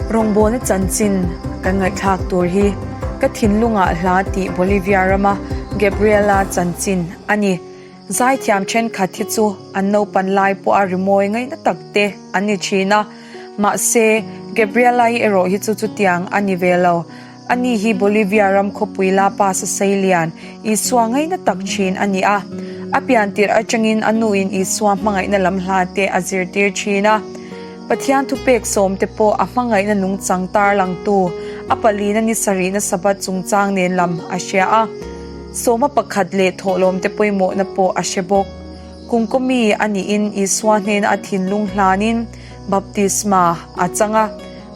Rawngbawlna chanchin kan ngaihthlak tur hi ka thinlungah hla tih Bolivia rama Gabriela chanchin a ni. Zaithiam thenkhat hi chu an naupan lai pawha rimawi ngaihna tak te an ni thin a, mahse Gabriela-i erawh hi chu chutiang a ni ve lo. Ani hi Bolivia ram khawpui La Paz-a seilian, Isua ngaihna tak thin a ni a. A pian tirh atangin a nuin Isua hmangaihna lam hla te a zirtir thin a. Pathian thupek sawmte pawh a hmangaihna nungchang tarlangtu, a palina ni sarihna Sabbath chungchang nen lam a hria a. Sawma pakhat leh thawhlawmte pawimawhna pawh a hre bawk. Kum mi a niin Isua hnena a thinlung hlanin baptisma a chang a.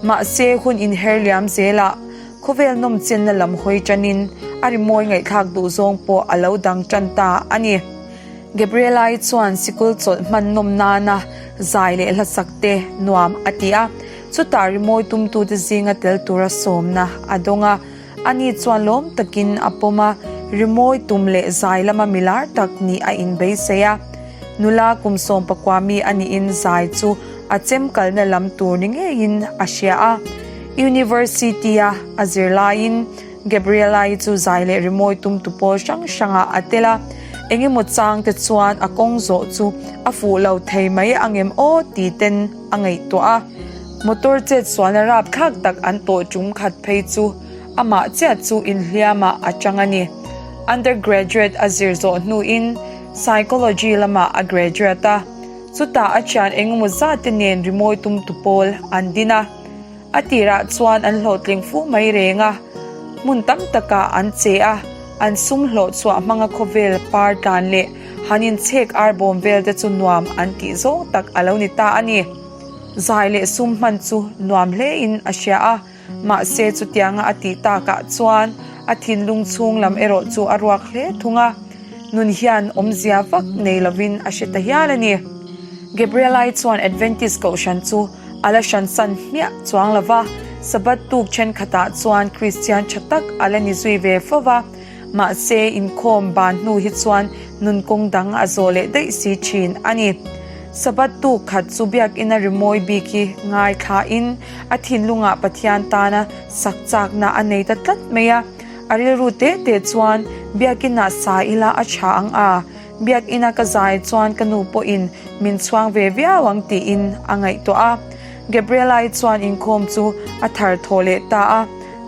Mahse, hun inher liam zelah khawvel nawmchenna lam hawi tanin a rimawi ngaihthlak duh zawng pawh a lo dang tan ta a ni. Gabriela-i chuan sikul chawlh hman nawm nana zai leh hlasak te nuam a ti a, chutah rimawi tumtute zinga tel tura sawmna a dawng a. Ani chuan lawm takin a pawm a, rimawi tum leh zai lama milar tak nih a inbeisei a. Nula kum 19 mi a nihin zai chu a chem kalna lam tur ni ngeiin a hria a. University-a a zir laiin Gabriela-i chu zai leh rimawi tumtu pawl hrang hrangah a tel a, engemaw chang te chuan a kawng zawh chu a fuh lo thei mai angem aw ti ten a ngaihtuah a. Motor chet sualna rapthlak tak an tawh tum khat phei chu amah chiah chu inhliamah a chang a ni. Undergraduate a zir zawh hnuin Psychology lamah a graduate a, chutah a thian engemaw zat te nen rimawi tumtu pawl an din a. A tirah chuan an hlawhtling fu mai reng a, hmun tam takah an che a, an sum hlawh chhuah hmanga khawvel par tlan leh han inchhek arbawm vel te chu nuam an tih zawng tak a lo ni ta a ni. Zai leh sum hman chu nuam hlein a hria a. Mahse chutianga a tih takah chuan a thinlung chhung lam erawh chu a ruak hle thung a, nun hian awmzia vak nei lovin a hre ta hial a ni. Gabriel-i chuan Adventist kohhran chu a la hransan hmiah chuang lo va, Sabbath tuk thenkhatah chuan Kristian tha tak a la ni zui ve fo va, mahse inkhawm ban hnu hi chuan nun kawng dang a zawh leh daih si thin a ni. Sabbath tuk khat chu biakina rimawi bik hi ngaithlain a thinlungah Pathian tana sak chakna a nei ta tlat mai a. A rilru te te chuan biakinah sa ila a tha ang a, biakina ka zai chuan ka nu pawhin min chhuang ve viau ang tiin a ngaihtuah a. Gabriela-i chuan inkhawm chu a thar thawh leh ta a,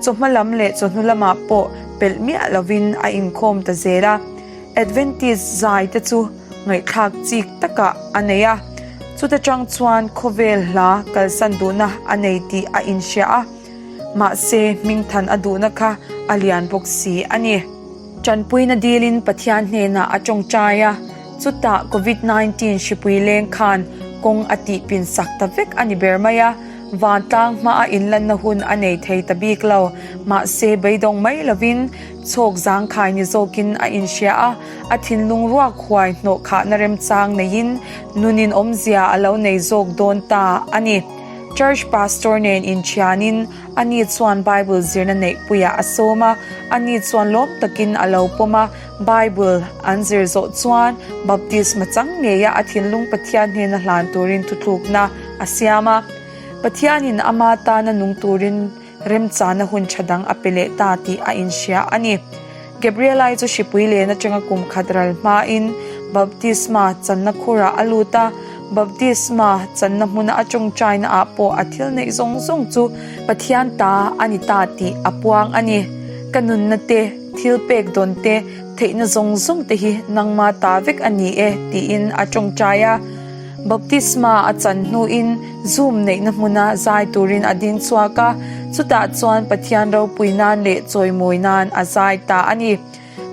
chawhma lam leh chawhnu lamah pawh pelh miah lovin a inkhawm ta zel a. Adventist zai te chu ngaihthlak chik takah a nei a, chuta tang chuan khawvel hla kalsan duhna a nei tih a inhria a, mahse hmingthan a duhna kha a lian bawk si a ni. Tanpuina dilin Pathian hnenah a tawngtai a, chutah Covid 19 hripui leng khan kawng a tihpin sak ta vek a ni ber mai a, vantlang hmaa inlanna hun a nei thei ta bik lo, mahse beidawng mai lovin Chhawk zangkhai ni zawkin a inhria a, a thinlung ruak huai hnawh khahna remchang neiin nunin awmzia a lo nei zawk dawn ta a ni. Church pastor nen inthianin ani chuan Bible zirna neihpuiah a sawm a, ani chuan lawm takin a lo pawm a, Bible an zir zawh chuan baptisma chang ngeia a thinlung Pathian hnena hlan turin thutlukna a siam a. Pathianin ama tana nung turin Remchana hun tha dang a pe leh ta tih a inhria a ni. Gabriela-i chu hripui len atanga kum khat ral hmain baptisma channa khurah a lut a, baptisma channa hmuna a tawngtaina ah pawh a thil neih zawng zawng chu Pathian ta a ni ta tih a puang a ni. Ka nunna te, thil pek dawn te, theihna zawng zawng te hi nangma ta vek a ni e tiin a tawngtai a. Baptisma a chan hnuin Zoom neihna hmuna zai turin a ding chhuak a, chutah chuan Pathian ropui nan leh chawimawi nan a zai ta a ni.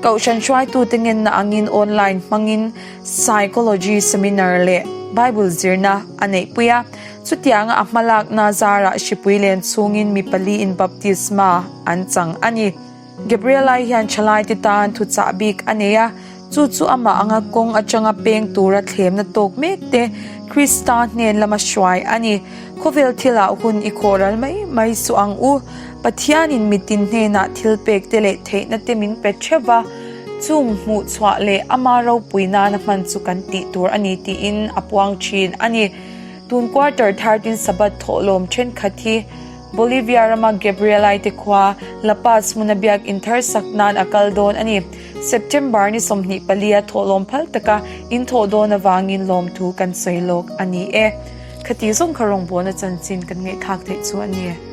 Kohhran hruaitute ngenna angin online hmangin Psychology Seminar leh Bible zirna a neihpui a, chutianga a hmalakna zarah hripui len chhungin mi paliin baptisma an chang a ni. Gabriel-i hian thalaite tan thuchah bik a nei a, chu chu amah anga kawng atanga peng tura thlemna tawk mek te Krista hnen lama hruai a ni. Khawvel thilah hun i khawh ral mai mai suh ang u. Pathianin mitin hnenah thil pek te leh theihna te min pe theuh va, chung hmuh chhuah leh ama ropui nana hman chu kan tih tur a ni tiin a puang thin a ni. Tun quarter 13 Sabbath thawhlawm thenkhat hi. Bolivia rama Gabrielai te khua La Paz hmuna biakinn thar sak nan a kal dawn a ni. September ni 24 a thawhlawm phal taka in thawh dawn avangin lawmthu kan sawi lawk a ni e. Khati zawng kha rawngbawlna chanchin kan ngaihthlak theih chu a ni.